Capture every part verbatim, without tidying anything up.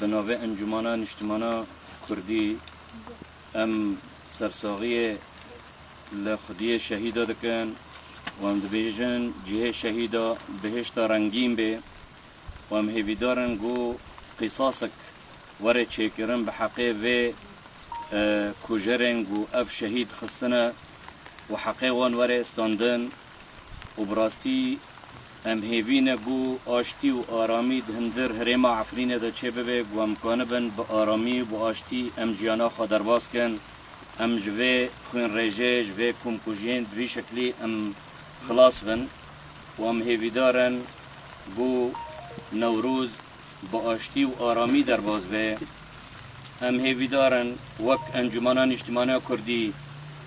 Bi navê Encûmana Niştimana Kurdî em sersaxiyê li xwediyê şehîda dikin û em dibêjin cihê şehîda bihêşta rengîn bê û em hêvîdar in ku qîsasek were çêkirin bi heqê vê, e, kujerên ku ev şehîd xistine û heqê wan were standin. Û bi rastî em hêvî ne ku aştî û aramî di hundir herêma Efrînê de çêbibe, ku em kanibin bi aramî û bi aştî em jiyana xwe derbas kin. Em ji vê xwînrêjê, ji vê komkujiyên bi vî şeklî em xilas bin û em hêvîdar in ku Newroz bi aştî û aramî derbas be. Em hêvîdar in wek Encûmena Nîştimaniya Kurdî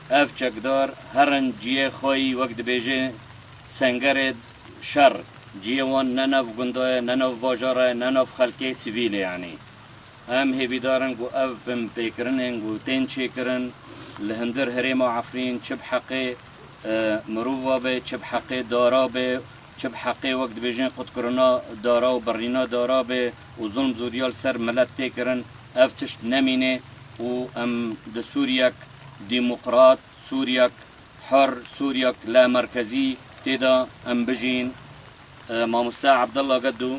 ev çekdar herin ciyê xwe yî, wek dibêje, sengerê şer. Ciyê wan ne nav gunda ye, ne nav bajara ye, ne nav xelkê sivîl e, yanî. Em hêvîdar in ku ev binpêkirinên ku tên çêkirin li hundir herêma Efrîn, çi bi heqê, e, mirova be, çi bi heqê dara be, çi bi heqê, wek dibêjin, qutkirina dara û birîna dara be û zulm zûriya li ser milet tê kirin, ev tişt nemîne û em di Sûriyek demokrat, Sûriyek her, Sûriyek lamerkezî tê de em bijîn. E, Mamoste Abdullah Gedû,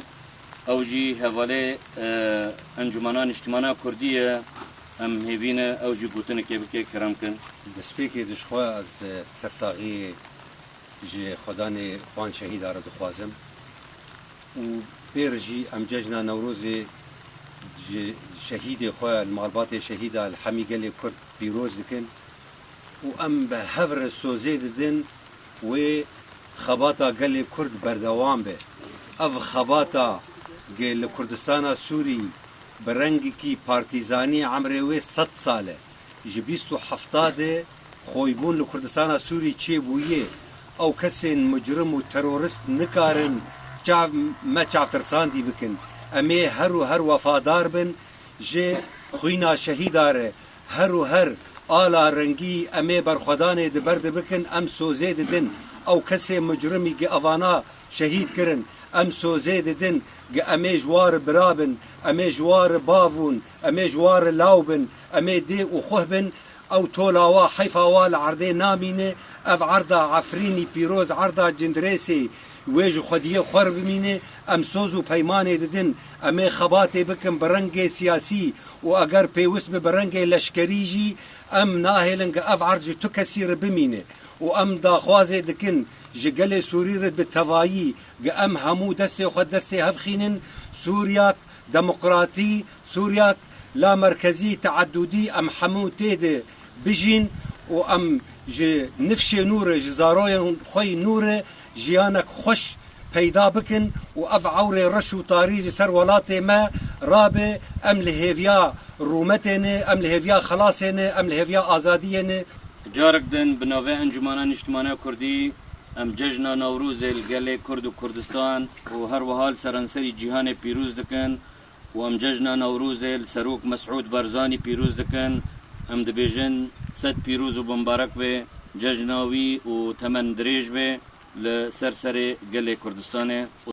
ew jî hevalê, e, Encûmena Niştimana Kurdî ye. Em hêvî ne ew jî gotinekê bike, kerem kin. Destpêkê de ji xwe ez, e, sersaxiyê ji xwedanê van şehîda re dixwazim. Û pêr jî em cejna Newrozê ji şehîdê xwe, li malbatê şehîda, li hemî gelê Kurd pîroz dikin û em bi hev re sozê didin wê xebata gelê Kurd berdewam be. Ev xebata ge li Kurdistana Sûrî bi rengekî partîzanî emrê wê sed sal e. Ji bîst û hefta de xoybûn li Kurdistana Sûrî çêbûye. Ew kesên micrim û terorist nikarin çav, me çavtirsandî bikin. Em ê her û her wefadar bin ji xwîna şehîda re. Her û her ala rengî em ê berxwedanê di ber de bikin, em sozê didin. Ew kesê micrimî gi evana şehîd kirin, em sozê didin, gi em ê ji wa re bira bin, em ê ji wa re bav bûn, em ê ji wa re law bin, em ê dê û xuh bin. Ew tola wa, heyfa wa li erdê namîne. Ev erda Efrînî pîroz, erda Cindirêsê wê ji xwediyê xwe re bimîne. Em soz û peymanê didin, em ê xebatê bikin bi rengê siyasî û eger pêwist be bi rengê leşkerî jî, em nahêlin ku ev erd ji tu kesî re bimîne û em daxwazê dikin ji gelê Sûrî re bi tevayî, ku em hemû destê xwe destê hev xînin, Sûriyak demokratî, Sûriyak lamerkezî, teedûdî, em hemû tê de bijîn û em ji nifşê nû re, ji zaroyên xwe yî nû re jiyanek xweş peyda bikin û ev ewrê reş û tarî ji ser welatê me rabe. Em li hêviya rûmetê ne, em li hêviya xelasê ne, em li hêviya azadiyê ne. Carek din bi navê Encûmena Nîştimaniya Kurdî em cejna Newrozê li gelê Kurd û Kurdistan û her wiha li seranserî cîhanê pîroz dikin û em cejna Newrozê li Serok Mesûd Barzanî pîroz dikin. Em dibêjin sed pîroz û bimbarek be, cejna wî û temen dirêj be li ser serê gelê Kurdistanê.